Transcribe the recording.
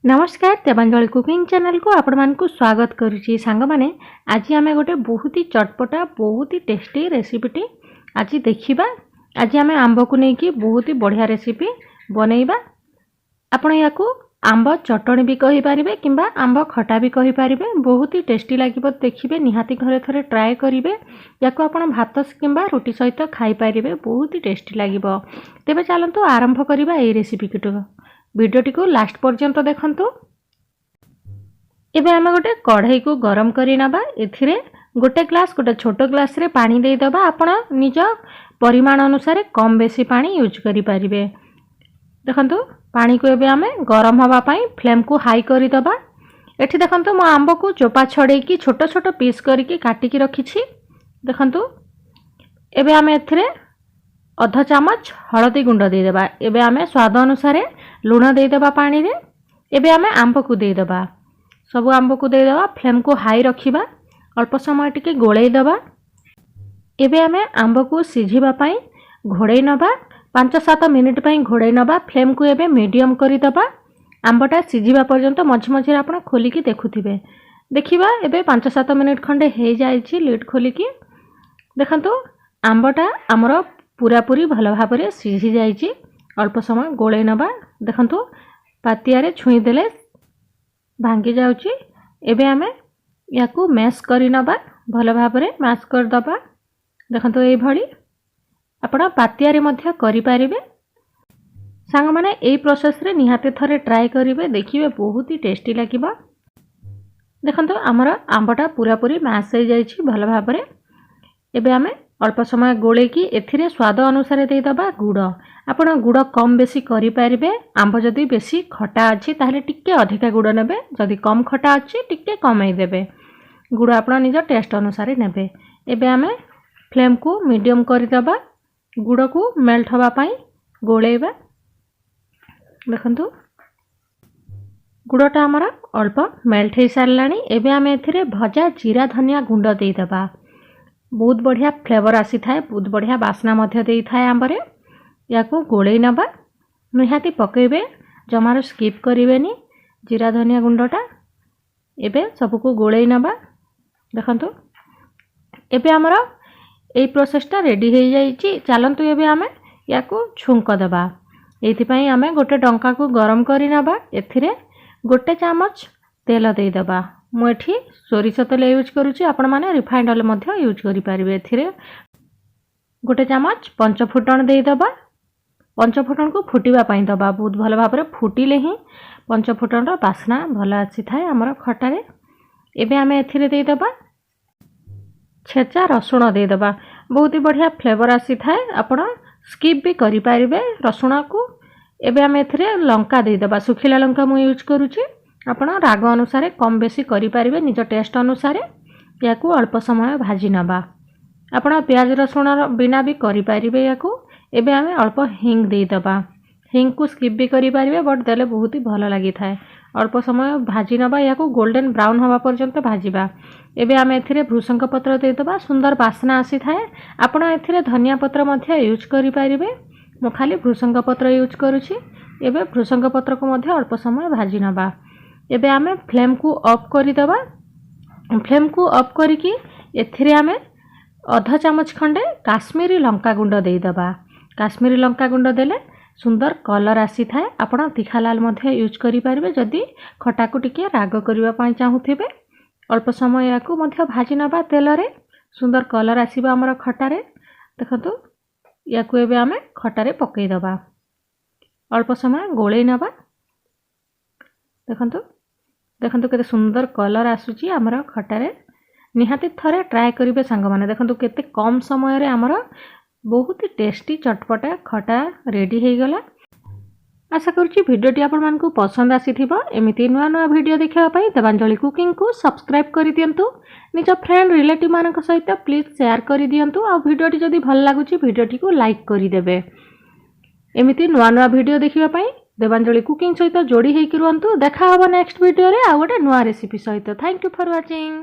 ନମସ୍କାର, ଦେବାଞ୍ଜଳି କୁକିଂ ଚ୍ୟାନେଲକୁ ଆପଣମାନଙ୍କୁ ସ୍ୱାଗତ କରୁଛି। ସାଙ୍ଗମାନେ, ଆଜି ଆମେ ଗୋଟେ ବହୁତ ହି ଚଟପଟା, ବହୁତ ହି ଟେଷ୍ଟି ରେସିପିଟି ଆଜି ଦେଖିବା। ଆଜି ଆମେ ଆମ୍ବକୁ ନେଇକି ବହୁତ ହି ବଢ଼ିଆ ରେସିପି ବନେଇବା। ଆପଣ ୟାକୁ ଆମ୍ବ ଚଟଣି ବି କହିପାରିବେ କିମ୍ବା ଆମ୍ବ ଖଟା ବି କହିପାରିବେ। ବହୁତ ହି ଟେଷ୍ଟି ଲାଗିବ। ଦେଖିବେ, ନିହାତି ଘରେ ଥରେ ଟ୍ରାଏ କରିବେ। ୟାକୁ ଆପଣ ଭାତ କିମ୍ବା ରୁଟି ସହିତ ଖାଇପାରିବେ, ବହୁତ ହି ଟେଷ୍ଟି ଲାଗିବ। ତେବେ ଚାଲନ୍ତୁ ଆରମ୍ଭ କରିବା ଏଇ ରେସିପିଟିକୁ। ଭିଡ଼ିଓଟିକୁ ଲାଷ୍ଟ ପର୍ଯ୍ୟନ୍ତ ଦେଖନ୍ତୁ। ଏବେ ଆମେ ଗୋଟେ କଢ଼େଇକୁ ଗରମ କରି ନେବା। ଏଥିରେ ଗୋଟେ ଗ୍ଲାସ୍, ଗୋଟେ ଛୋଟ ଗ୍ଲାସ୍ରେ ପାଣି ଦେଇଦେବା। ଆପଣ ନିଜ ପରିମାଣ ଅନୁସାରେ କମ୍ ବେଶୀ ପାଣି ୟୁଜ୍ କରିପାରିବେ। ଦେଖନ୍ତୁ, ପାଣିକୁ ଏବେ ଆମେ ଗରମ ହେବା ପାଇଁ ଫ୍ଲେମ୍କୁ ହାଇ କରିଦେବା। ଏଠି ଦେଖନ୍ତୁ, ମୁଁ ଆମ୍ବକୁ ଚୋପା ଛଡ଼େଇକି ଛୋଟ ଛୋଟ ପିସ୍ କରିକି କାଟିକି ରଖିଛି। ଦେଖନ୍ତୁ, ଏବେ ଆମେ ଏଥିରେ ଅଧ ଚାମଚ ହଳଦୀ ଗୁଣ୍ଡ ଦେଇଦେବା। ଏବେ ଆମେ ସ୍ୱାଦ ଅନୁସାରେ ଲୁଣ ଦେଇଦେବା ପାଣିରେ। ଏବେ ଆମେ ଆମ୍ବକୁ ଦେଇଦେବା, ସବୁ ଆମ୍ବକୁ ଦେଇଦେବା। ଫ୍ଲେମ୍କୁ ହାଇ ରଖିବା, ଅଳ୍ପ ସମୟ ଟିକେ ଗୋଳେଇ ଦେବା। ଏବେ ଆମେ ଆମ୍ବକୁ ସିଝିବା ପାଇଁ ଘୋଡ଼େଇ ନେବା। 5-7 ମିନିଟ୍ ପାଇଁ ଘୋଡ଼େଇ ନେବା। ଫ୍ଲେମ୍କୁ ଏବେ ମିଡ଼ିୟମ୍ କରିଦେବା। ଆମ୍ବଟା ସିଝିବା ପର୍ଯ୍ୟନ୍ତ ମଝି ମଝିରେ ଆପଣ ଖୋଲିକି ଦେଖୁଥିବେ। ଦେଖିବା, ଏବେ 5-7 ମିନିଟ୍ ଖଣ୍ଡେ ହେଇଯାଇଛି। ଲିଡ୍ ଖୋଲିକି ଦେଖନ୍ତୁ, ଆମ୍ବଟା ଆମର ପୁରାପୁରି ଭଲ ଭାବରେ ସିଝି ଯାଇଛି। ଅଳ୍ପ ସମୟ ଗୋଳେଇ ନେବା। ଦେଖନ୍ତୁ, ପାତିଆରେ ଛୁଇଁ ଦେଲେ ଭାଙ୍ଗି ଯାଉଛି। ଏବେ ଆମେ ୟାକୁ ମ୍ୟାସ୍ କରିନେବା, ଭଲ ଭାବରେ ମ୍ୟାସ୍ କରିଦେବା। ଦେଖନ୍ତୁ, ଏଇଭଳି ଆପଣ ପାତିଆରେ ମଧ୍ୟ କରିପାରିବେ। ସାଙ୍ଗମାନେ, ଏଇ ପ୍ରୋସେସ୍ରେ ନିହାତି ଥରେ ଟ୍ରାଏ କରିବେ, ଦେଖିବେ ବହୁତ ହି ଟେଷ୍ଟି ଲାଗିବ। ଦେଖନ୍ତୁ, ଆମର ଆମ୍ବଟା ପୁରାପୁରି ମ୍ୟାସ୍ ହେଇଯାଇଛି ଭଲ ଭାବରେ। ଏବେ ଆମେ ଅଳ୍ପ ସମୟ ଗୋଳେଇକି ଏଥିରେ ସ୍ୱାଦ ଅନୁସାରେ ଦେଇଦେବା ଗୁଡ଼। ଆପଣ ଗୁଡ଼ କମ୍ ବେଶୀ କରିପାରିବେ। ଆମ୍ବ ଯଦି ବେଶୀ ଖଟା ଅଛି, ତାହେଲେ ଟିକେ ଅଧିକା ଗୁଡ଼ ନେବେ। ଯଦି କମ୍ ଖଟା ଅଛି, ଟିକେ କମେଇ ଦେବେ। ଗୁଡ଼ ଆପଣ ନିଜ ଟେଷ୍ଟ ଅନୁସାରେ ନେବେ। ଏବେ ଆମେ ଫ୍ଲେମ୍କୁ ମିଡ଼ିୟମ୍ କରିଦେବା। ଗୁଡ଼କୁ ମେଲ୍ଟ ହେବା ପାଇଁ ଗୋଳେଇବା। ଦେଖନ୍ତୁ, ଗୁଡ଼ଟା ଆମର ଅଳ୍ପ ମେଲ୍ଟ ହେଇସାରିଲାଣି। ଏବେ ଆମେ ଏଥିରେ ଭଜା ଜିରା ଧନିଆ ଗୁଣ୍ଡ ଦେଇଦେବା। ବହୁତ ବଢ଼ିଆ ଫ୍ଲେଭର୍ ଆସିଥାଏ, ବହୁତ ବଢ଼ିଆ ବାସ୍ନା ମଧ୍ୟ ଦେଇଥାଏ ଆମ୍ବରେ। ୟାକୁ ଗୋଳେଇ ନେବା। ନିହାତି ପକାଇବେ, ଜମାରୁ ସ୍କିପ୍ କରିବେନି ଜିରା ଧନିଆ ଗୁଣ୍ଡଟା। ଏବେ ସବୁକୁ ଗୋଳେଇ ନେବା। ଦେଖନ୍ତୁ, ଏବେ ଆମର ଏଇ ପ୍ରୋସେସ୍ଟା ରେଡ଼ି ହେଇଯାଇଛି। ଚାଲନ୍ତୁ ଏବେ ଆମେ ୟାକୁ ଛୁଙ୍କ ଦେବା। ଏଇଥିପାଇଁ ଆମେ ଗୋଟେ ଡଙ୍କାକୁ ଗରମ କରି ନେବା। ଏଥିରେ ଗୋଟେ ଚାମଚ ତେଲ ଦେଇଦେବା। ମୁଁ ଏଠି ସୋରିଷ ତେଲ ୟୁଜ୍ କରୁଛି, ଆପଣମାନେ ରିଫାଇଣ୍ଡ ଅଏଲ୍ ମଧ୍ୟ ୟୁଜ୍ କରିପାରିବେ। ଏଥିରେ ଗୋଟେ ଚାମଚ ପଞ୍ଚଫୁଟଣ ଦେଇଦେବା। ପଞ୍ଚଫୁଟଣକୁ ଫୁଟିବା ପାଇଁ ଦେବା। ବହୁତ ଭଲ ଭାବରେ ଫୁଟିଲେ ହିଁ ପଞ୍ଚଫୁଟଣର ବାସ୍ନା ଭଲ ଆସିଥାଏ ଆମର ଖଟାରେ। ଏବେ ଆମେ ଏଥିରେ ଦେଇଦେବା ଛେଚା ରସୁଣ ଦେଇଦେବା। ବହୁତ ହି ବଢ଼ିଆ ଫ୍ଲେଭର୍ ଆସିଥାଏ। ଆପଣ ସ୍କିପ୍ ବି କରିପାରିବେ ରସୁଣକୁ। ଏବେ ଆମେ ଏଥିରେ ଲଙ୍କା ଦେଇଦେବା। ଶୁଖିଲା ଲଙ୍କା ମୁଁ ୟୁଜ୍ କରୁଛି। ଆପଣ ରାଗ ଅନୁସାରେ କମ୍ ବେଶୀ କରିପାରିବେ ନିଜ ଟେଷ୍ଟ ଅନୁସାରେ। ୟାକୁ ଅଳ୍ପ ସମୟ ଭାଜି ନେବା। ଆପଣ ପିଆଜ ରସୁଣର ବିନା ବି କରିପାରିବେ ୟାକୁ। ଏବେ ଆମେ ଅଳ୍ପ ହିଙ୍ଗ ଦେଇଦେବା। ହିଙ୍ଗକୁ ସ୍କିପ୍ ବି କରିପାରିବେ, ବଟ୍ ଦେଲେ ବହୁତ ହି ଭଲ ଲାଗିଥାଏ। ଅଳ୍ପ ସମୟ ଭାଜି ନେବା। ୟାକୁ ଗୋଲ୍ଡେନ୍ ବ୍ରାଉନ୍ ହେବା ପର୍ଯ୍ୟନ୍ତ ଭାଜିବା। ଏବେ ଆମେ ଏଥିରେ ଭୃସଙ୍ଗ ପତ୍ର ଦେଇଦେବା, ସୁନ୍ଦର ବାସ୍ନା ଆସିଥାଏ। ଆପଣ ଏଥିରେ ଧନିଆ ପତ୍ର ମଧ୍ୟ ୟୁଜ୍ କରିପାରିବେ। ମୁଁ ଖାଲି ଭୃସଙ୍ଗ ପତ୍ର ୟୁଜ୍ କରୁଛି। ଏବେ ଭୃସଙ୍ଗ ପତ୍ରକୁ ମଧ୍ୟ ଅଳ୍ପ ସମୟ ଭାଜି ନେବା। ଏବେ ଆମେ ଫ୍ଲେମ୍କୁ ଅଫ୍ କରିଦେବା। ଫ୍ଲେମ୍କୁ ଅଫ୍ କରିକି ଏଥିରେ ଆମେ ଅଧ ଚାମଚ ଖଣ୍ଡେ କାଶ୍ମୀରୀ ଲଙ୍କା ଗୁଣ୍ଡ ଦେଇଦେବା। କାଶ୍ମୀରୀ ଲଙ୍କା ଗୁଣ୍ଡ ଦେଲେ ସୁନ୍ଦର କଲର୍ ଆସିଥାଏ। ଆପଣ ତୀଖା ଲାଲ ମଧ୍ୟ ୟୁଜ୍ କରିପାରିବେ, ଯଦି ଖଟାକୁ ଟିକେ ରାଗ କରିବା ପାଇଁ ଚାହୁଁଥିବେ। ଅଳ୍ପ ସମୟ ୟାକୁ ମଧ୍ୟ ଭାଜି ନେବା ତେଲରେ। ସୁନ୍ଦର କଲର୍ ଆସିବ ଆମର ଖଟାରେ। ଦେଖନ୍ତୁ, ୟାକୁ ଏବେ ଆମେ ଖଟାରେ ପକାଇଦେବା। ଅଳ୍ପ ସମୟ ଗୋଳେଇ ନେବା। ଦେଖନ୍ତୁ, ଦେଖନ୍ତୁ କେତେ ସୁନ୍ଦର କଲର୍ ଆସୁଛି ଆମର ଖଟାରେ। ନିହାତି ଥରେ ଟ୍ରାଏ କରିବେ ସାଙ୍ଗମାନେ। ଦେଖନ୍ତୁ, କେତେ କମ୍ ସମୟରେ ଆମର ବହୁତ ଟେଷ୍ଟି ଚଟପଟା ଖଟା ରେଡ଼ି ହେଇଗଲା। ଆଶା କରୁଛି ଭିଡ଼ିଓଟି ଆପଣମାନଙ୍କୁ ପସନ୍ଦ ଆସିଥିବ। ଏମିତି ନୂଆ ନୂଆ ଭିଡ଼ିଓ ଦେଖିବା ପାଇଁ ଦେବାଞ୍ଜଳି କୁକିଂକୁ ସବସ୍କ୍ରାଇବ୍ କରିଦିଅନ୍ତୁ। ନିଜ ଫ୍ରେଣ୍ଡ ରିଲେଟିଭ୍ମାନଙ୍କ ସହିତ ପ୍ଲିଜ୍ ସେୟାର କରିଦିଅନ୍ତୁ। ଆଉ ଭିଡ଼ିଓଟି ଯଦି ଭଲ ଲାଗୁଛି, ଭିଡ଼ିଓଟିକୁ ଲାଇକ୍ କରିଦେବେ। ଏମିତି ନୂଆ ନୂଆ ଭିଡ଼ିଓ ଦେଖିବା ପାଇଁ ଦେବାଞ୍ଜଳି କୁକିଂ ସହିତ ଯୋଡ଼ି ହେଇକି ରୁହନ୍ତୁ। ଦେଖା ହେବ ନେକ୍ସଟ ଭିଡ଼ିଓରେ ଆଉ ଗୋଟେ ନୂଆ ରେସିପି ସହିତ। Thank you for watching.